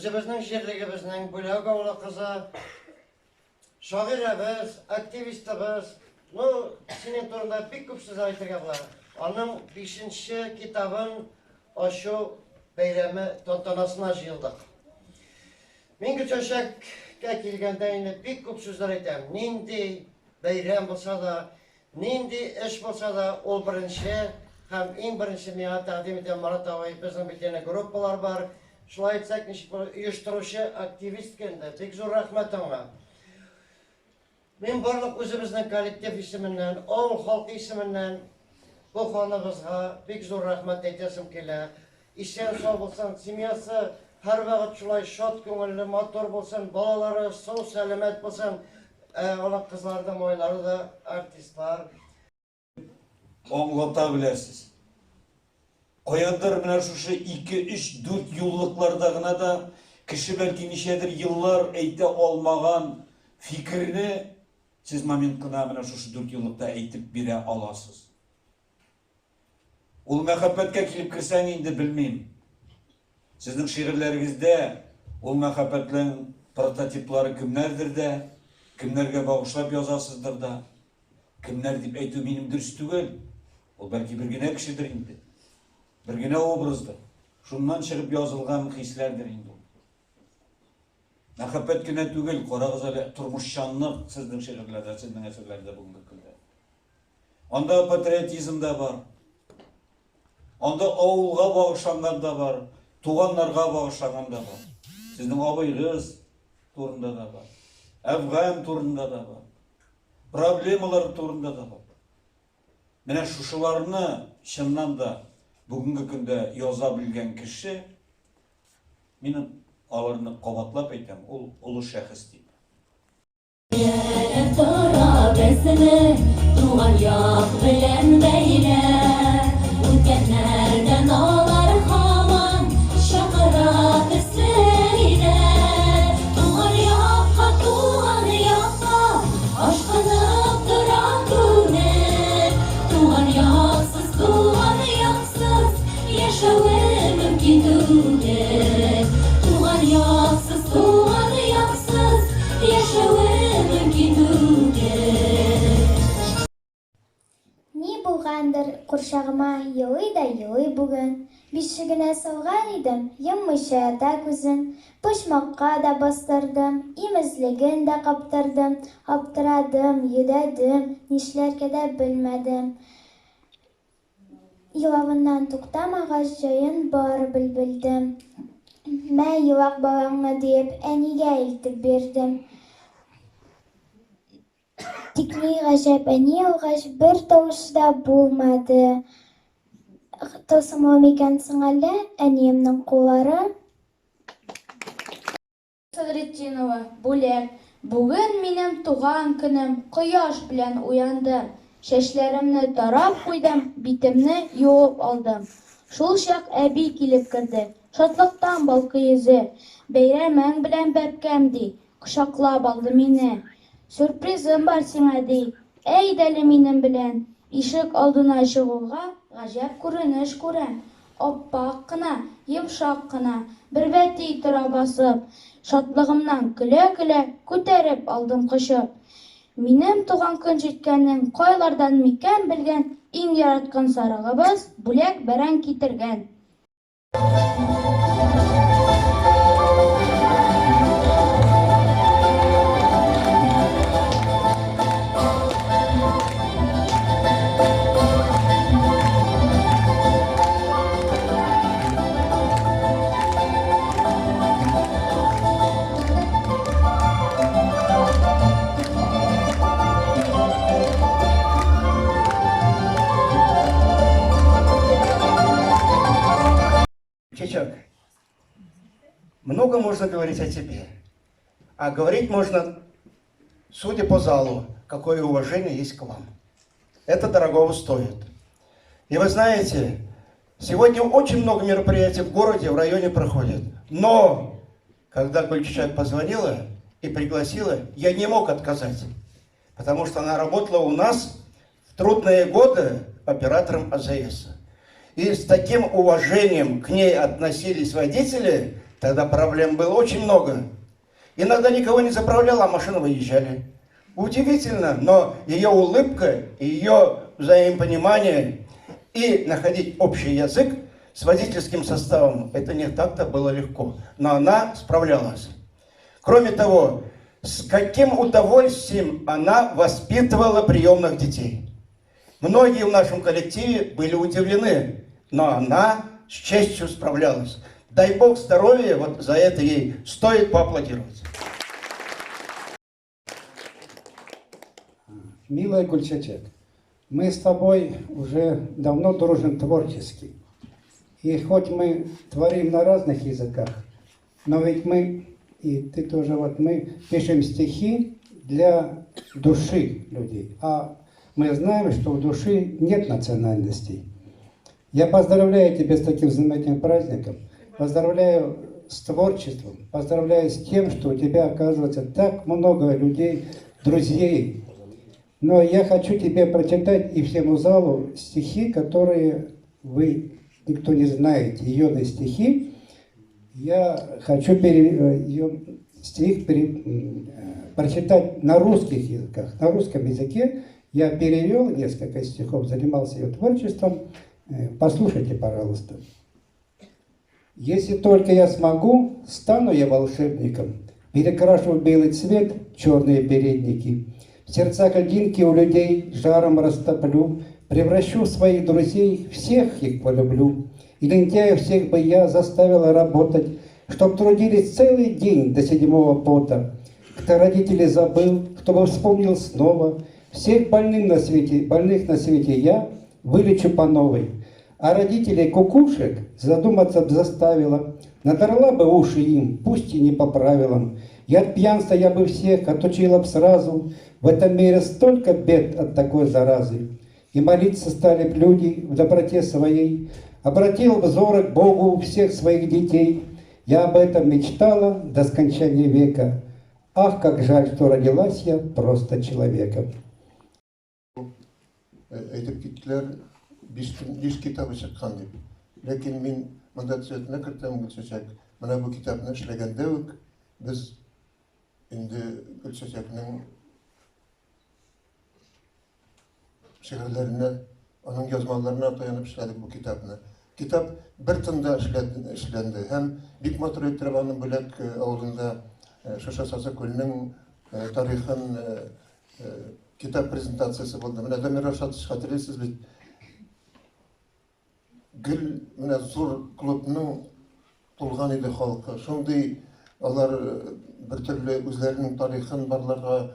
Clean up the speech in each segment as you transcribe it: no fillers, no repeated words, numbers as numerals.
Үзебезнең җирлегебезнең Бүләк авылы кызы, шагыйрәбез, активистыбыз. Ну, синең турында бик күп сүзләр әйтергә була. Аның бишенче китабын ачу бәйрәме тантанасына җыелдык. Мин Гөлчәчәккә килгәндә инде бик күп сүзләр әйтәм. Нинди бәйрәм булса да, Нинди эш булса да, ул беренче һәм иң беренче миңа тәкъдим итә Марат абый, безнең бит янә группалар бар. Шулай итсәк, ничек булыр, оештыручы активистка инде, бик зур рәхмәт аңа. Мин барлык үзебезнең коллектив исеменнән, авыл халкы исеменнән бу ханыбызга бик зур рәхмәт әйтәсем килә. Исән-сау булсын, семьясы һәрвакыт шулай шат күңелле, матур булсын, балалары сау-сәламәт булсын. Ә аның кызлары да, малайлары да артистлар. Аңлата беләсез. Каяндыр менә шушы 2, 3, 4 юллыкларда гына да кеше бәлки ничәдер еллар әйтә алмаган фикерне сез момент кына менә шушы 4 юллыкта әйтеп бирә аласыз. Ул мәхәббәткә килеп керсәң инде, белмим. Сезнең шигырьләрегездә ул мәхәббәтнең прототиплары кемнәрдер дә, кемнәргә багышлап язасыздыр да. Кемнәр дип әйтү минем дөрес түгел. Ул бәлки бер генә кешедер инде. Бер генә образдыр. Шуннан чыгып язылган хисләрдер инде ул. Мәхәббәт кенә түгел, карагыз әле, тормышчанлык сезнең шигырьләрдә, сезнең әсәрләрдә бүгенге көндә. Анда патриотизм да бар. Анда авылга багышланган да бар, туганнарга багышланган да бар. Сезнең абыйгыз турында да бар. Әфган турында да бар. Проблемалар турында да бар. Менә шушыларны чыннан да бүгенге көндә яза белгән кеше, мин аларны кабатлап әйтәм, ул олы шәхес дип. Тора безне туган як белән бәйләп, Үткәннәрдән алар һаман чакыра төсле иде. Туган якка, туган якка ашкынып тора күңел. Туган яксыз, туган яксыз яшәве мөмкин түгел. Туган яксыз, туган яксыз яшәве мөмкин түгел. Ни булгандыр, курчагыма елый да елый бүген. Бишегенә салган идем, йоммыйча ята күзен. Почмакка да бастырдым, имезлеген дә каптырдым. Аптырадым, йөдәдем, нишләргә дә белмәдем. Елавыннан туктамагач, җаен барыбер белдем. Мә, елак балаңны, диеп, әнигә илтеп бирдем. Тик ни гаҗәп, әни алгач, бер тавыш да булмады. Тылсымлы микән соң әллә әниемнең куллары? Садретдинова, Бүләк, Бүген минем туган көнем, Кояш белән уяндым. Чәчләремне тарап куйдым, Битемне юып алдым. Шул чак әби килеп керде, Шатлыктан балкый йөзе. Бәйрәмең белән, бәбкәм, ди, Кочаклап алды мине. Сюрпризым бар сиңа, ди, Әйдәле минем белән. Ишек алдына чыгуга, Гаҗәп күренеш күрәм. Аппак кына, йомшак кына бер бәти тора басып. Шатлыгымнан көлә-көлә күтәреп алдым кочып. Минем туган көн җиткәнен кайлардан микән белгән иң яраткан сарыгыбыз Бүләк бәрән китергән. Чечек, много можно говорить о тебе. А говорить можно, судя по залу, какое уважение есть к вам. Это дорогого стоит. И вы знаете, сегодня очень много мероприятий в городе, в районе проходит. Но, когда Гульчачак позвонила и пригласила, я не мог отказать. Потому что она работала у нас в трудные годы оператором АЗС. И с таким уважением к ней относились водители, Тогда проблем было очень много. Иногда никого не заправляла, а машины выезжали. Удивительно, но ее улыбка, ее взаимопонимание и находить общий язык с водительским составом, это не так-то было легко. Но она справлялась. Кроме того, с каким удовольствием она воспитывала приемных детей. Многие в нашем коллективе были удивлены, но она с честью справлялась. Дай бог здоровья, вот за это ей стоит поаплодировать. Милая Гульчачек, мы с тобой уже давно дружим творчески. И хоть мы творим на разных языках, но ведь мы, и ты тоже, вот мы пишем стихи для души людей. А мы знаем, что в душе нет национальностей. Я поздравляю тебя с таким знаменательным праздником, поздравляю с творчеством, поздравляю с тем, что у тебя оказывается так много людей, друзей. Но я хочу тебе прочитать и всему залу стихи, которые вы никто не знает, ее стихи. Я хочу ее стих прочитать на русских языках, на русском языке. Я перевел несколько стихов, занимался ее творчеством. Послушайте, пожалуйста. Если только я смогу, стану я волшебником, перекрашу в белый цвет черные передники, в сердцах льдинки у людей жаром растоплю, превращу своих друзей, всех их полюблю. И лентяев всех бы я заставила работать, чтоб трудились целый день до седьмого пота. Кто родителей забыл, кто бы вспомнил снова, всех больных на свете я вылечу по новой. А родителей кукушек задуматься б заставила, надрала бы уши им, пусть и не по правилам. И от пьянства я бы всех отучила б сразу, в этом мире столько бед от такой заразы. И молиться стали б люди в доброте своей, обратил взоры к Богу всех своих детей. Я об этом мечтала до скончания века. Ах, как жаль, что родилась я просто человеком. Әйтеп киттеләр, биш китабы чыккан дип. Ләкин мин монда төзәтмә кертәм, Гөлчәчәк. Менә бу китапны эшләгәндә үк без инде Гөлчәчәкнең шигырьләренә, аның язмаларына таянып эшләдек бу китапны. Китап бер тында эшләнде һәм бик матур иттереп аны Бүләк авылында шушы Сазыкүлнең тарихын китап презентациясе булды. Менә Дамир Рашатович, хәтерлисез бит. Гел менә зур клубның тулган иде халкы. Шундый алар бер төрле үзләренең тарихын барларга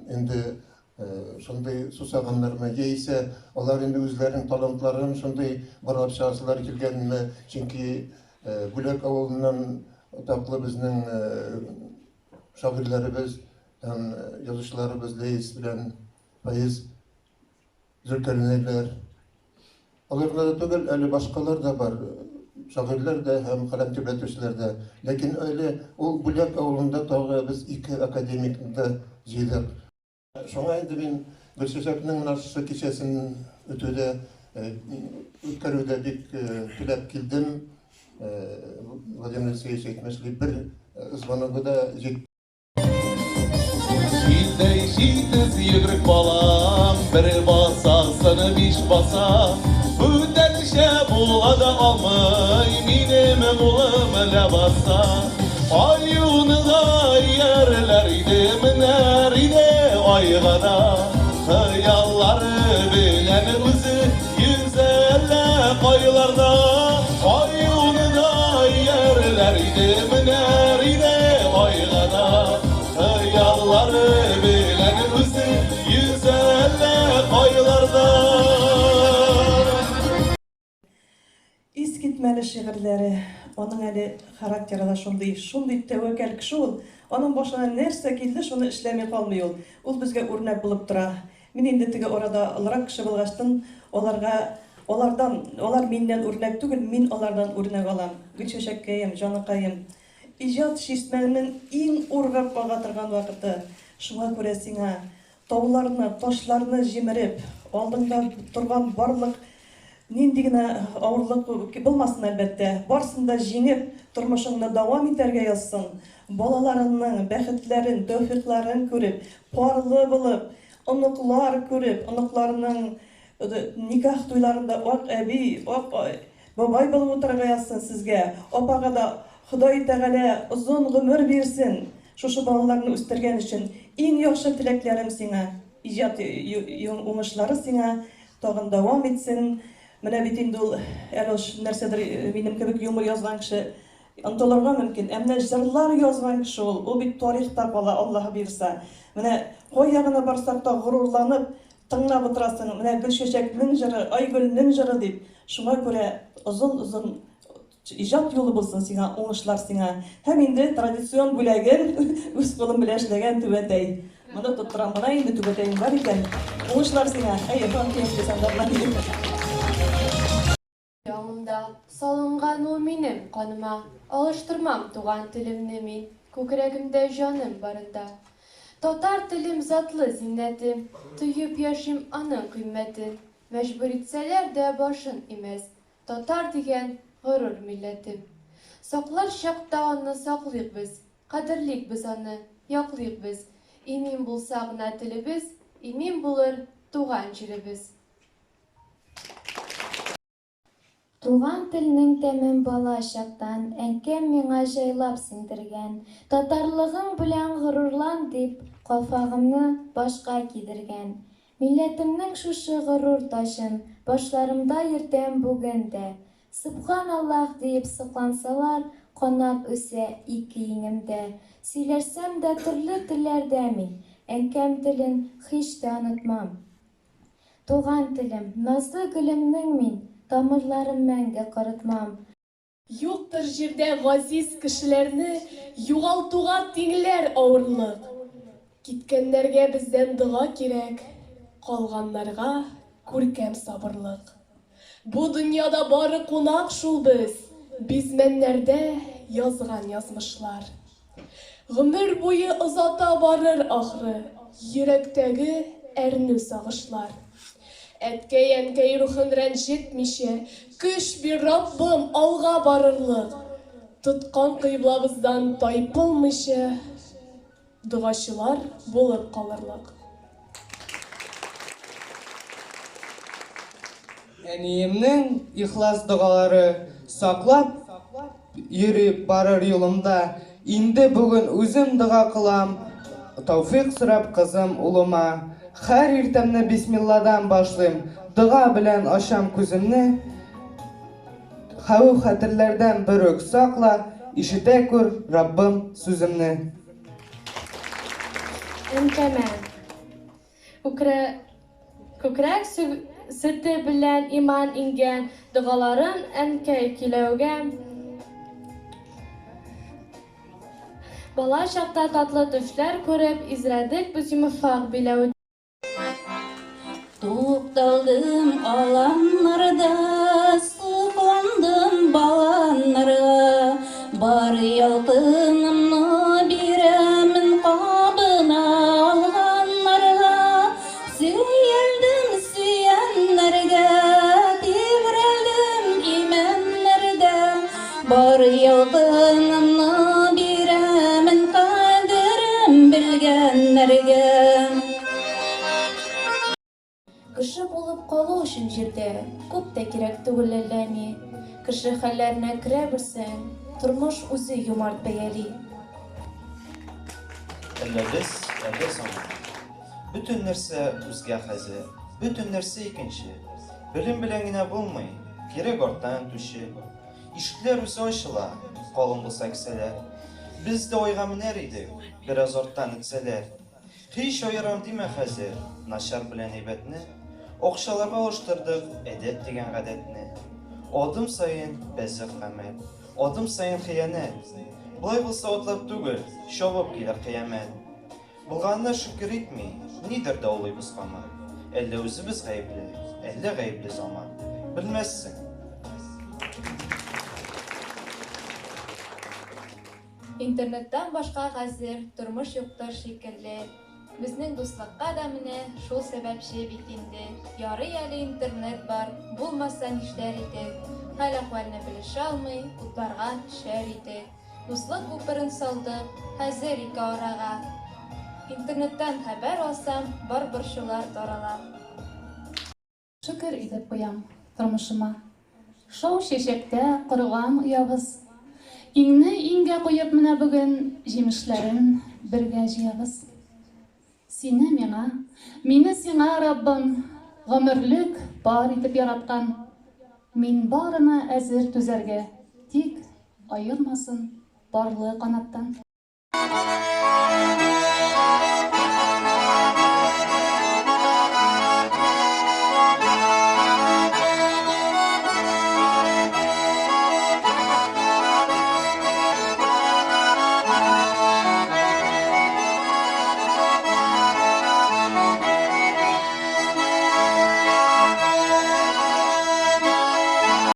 инде шундый сусаганнармы, яисә алар инде үзләренең талантларын шундый барлап чыгасылар килгәнме? Чөнки Бүләк авылыннан атаклы безнең шагыйрьләребез һәм язучыларыбыз Ләис белән Фаиз Зөлкәрнәйләр. Алар гына да түгел, әле башкалар да бар, шагыйрьләр дә һәм каләм тибрәтүчеләр дә. Ләкин әле ул Бүләк авылында тагы без ике академикны да җыйдык. Шуңа инде мин Гөлчәчәкнең менә шушы кичәсен үтүдә, үткәрүдә бик теләп килдем. Владимир Алексеевич әйтмешли, бер звоногы да җитте. Җилдәй җитез йөгерек балам, бер басасың, биш баса. Бүтәнчә була да алмый, минем улым ләбаса. Аюны да иярләр иде, менәр иде айга да. Хыяллары белән үзе йөзә әллә кайларда. Аюны да иярләр иде, менәр иде айга да. Хыяллары белән үзе йөзә әллә кайларда. Искитмәле шигырьләре, аның әле характеры да шундый, шундый тәвәккәл кеше ул. Аның башына нәрсә килде, шуны эшләми калмый ул. Ул безгә үрнәк булып тора. Мин инде теге арада олырак кеше булгачтын, аларга, алардан, алар миннән үрнәк түгел, мин алардан үрнәк алам. Гөлчәчәккәем, җаныкаем, иҗат чишмәңнең иң ургып ага торган вакыты. Шуңа күрә сиңа тауларны, ташларны җимереп, алдыңда торган барлык Нинди генә авырлык булмасын, әлбәттә, барысын да җиңеп, тормышыңны дәвам итәргә язсын. Балаларыңның бәхетләрен, тәүфыйкларын күреп, парлы булып, оныклар күреп, оныкларның никах туйларында ак әби, ак бабай булып утырырга язсын сезгә. Апага да Ходай Тәгалә озын гомер бирсен, шушы балаларны үстергән өчен. Иң яхшы теләкләрем сиңа, иҗат уңышлары сиңа. Тагын дәвам итсен. Менә бит инде ул әле ул нәрсәдер минем кебек юмор язган кеше онытылырга мөмкин. Ә менә җырлар язган кеше ул, ул бит тарихта кала, Аллаһы боерса. Менә кая гына барсак та горурланып тыңлап утырасың, менә Гөлчәчәкнең җыры, Айгөлнең җыры дип. Шуңа күрә озын-озын Иҗат юлы булсын сиңа, уңышлар сиңа. Һәм инде традицион бүләгем, үз кулым белән эшләгән түбәтәй. Моны тоттырам гына инде, түбәтәең бар икән. Уңышлар сиңа. Әйе, тагын киңәш Аңымда салынган ул минем каныма, Алыштырмам туган телемне мин, Күкрәгемдә җаным барында. Татар телем затлы зиннәтем, Тоеп яшим аның кыйммәтен. Мәҗбүр итсәләр дә башын имәс, Татар дигән горур милләтем. Саклар чакта аны саклыйк без, Кадерлик без аны, яклыйк без. Имин булса гына телебез, Имин булыр туган җиребез. Туган телнең тәмен бала чактан Әнкәм миңа җайлап сеңдергән. Татарлыгың белән горурлан дип, Калфагымны башка кидергән. Милләтемнең шушы горур таҗын Башларымда йөртәм бүген дә. Сөбханаллаһ диеп соклансалар, Канат үсә ике иңемдә. Сөйләшсәм дә төрле телләрдә мин, Әнкәм телен һич тә онытмам. Туган телем, назлы гөлемнең мин Тамырларын мәңге корытмам. Юктыр җирдә газиз кешеләрне югалтуга тиңләр авырлык. Киткәннәргә бездән дога кирәк, калганнарга күркәм сабырлык. Бу дөньяда бары кунак шул без, бизмәннәрдә язган язмышлар. Гомер буе озата барыр, ахры, Йөрәктәге әрнү-сагышлар. Әткәй-әнкәй рухын рәнҗетмичә, Көч бир, Раббым, алга барырлык. Тоткан кыйблабыздан тайпылмыйча, Догачылар булып калырлык. Әниемнең ихлас догалары Саклап йөри барыр юлымда. Инде бүген үзем дога кылам, Тәүфыйк сорап кызым, улыма. Һәр иртәмне бисмилладан башлыйм, Дога белән ачам күземне. Хәвеф-хәтерләрдән берүк сакла, Ишетә күр, Раббым, сүземне. Әнкәмә. Күкрә, күкрәк сөте белән иман иңгән, Догаларын әнкәй көйләүгә. Бала чакта татлы төшләр күреп, Изрәдек без йомшак биләүдә. Тукталдым аланнарда, Сокландым баланнарга. Бар ялкынымны бирәмен Кабына алганнарга. Сөялдем сөяннәргә, Тибрәлдем имәннәрдә. Бар ялкынымны бирәмен Кадерем белгәннәргә. Кеше булып калу өчен җирдә күп тә кирәк түгел әллә ни. Кеше хәлләренә керә белсәң, тормыш үзе юмарт бәяли. Әллә без, әллә заман. Бөтен нәрсә үзгә хәзер, бөтен нәрсә икенче. Белем белән генә булмый, кирәк арттан этүче. Ишекләр үзе ачыла, калын булса кесәләр. Без дә айга менәр идек, бераз арттан этсәләр. Һич аерам димә хәзер, начар белән әйбәтне, Акчаларга алыштырдык әдәп дигән гадәтне. Адым саен бәзык гамәл, адым саен хыянәт. Болай булса атлап түгел, чабып килер кыямәт. Булганына шөкер итми, нидер даулыйбыз һаман. Әллә үзебез гаепле, әллә гаепле заман. Белмәссең. Интернеттан башка хәзер тормыш юктыр шикелле. Безнең дуслыкка да менә шул сәбәпче бит инде. Ярый әле интернет бар, булмаса нишләр идек? Хәл-әхвәлне белешә алмый, утларга төшәр идек. Дуслык күперен салдык, хәзер ике арага. Интернеттан хәбәр алсам, бар борчулар тарала. Шөкер итеп куям тормышыма. Шау чәчәктә корган оябыз. Иңне иңгә куеп менә бүген җимешләрен бергә җыябыз. Сине миңа, мине сиңа, Раббым, гомерлек пар итеп яраткан. Мин барына әзер түзәргә, тик аермасын парлы канаттан.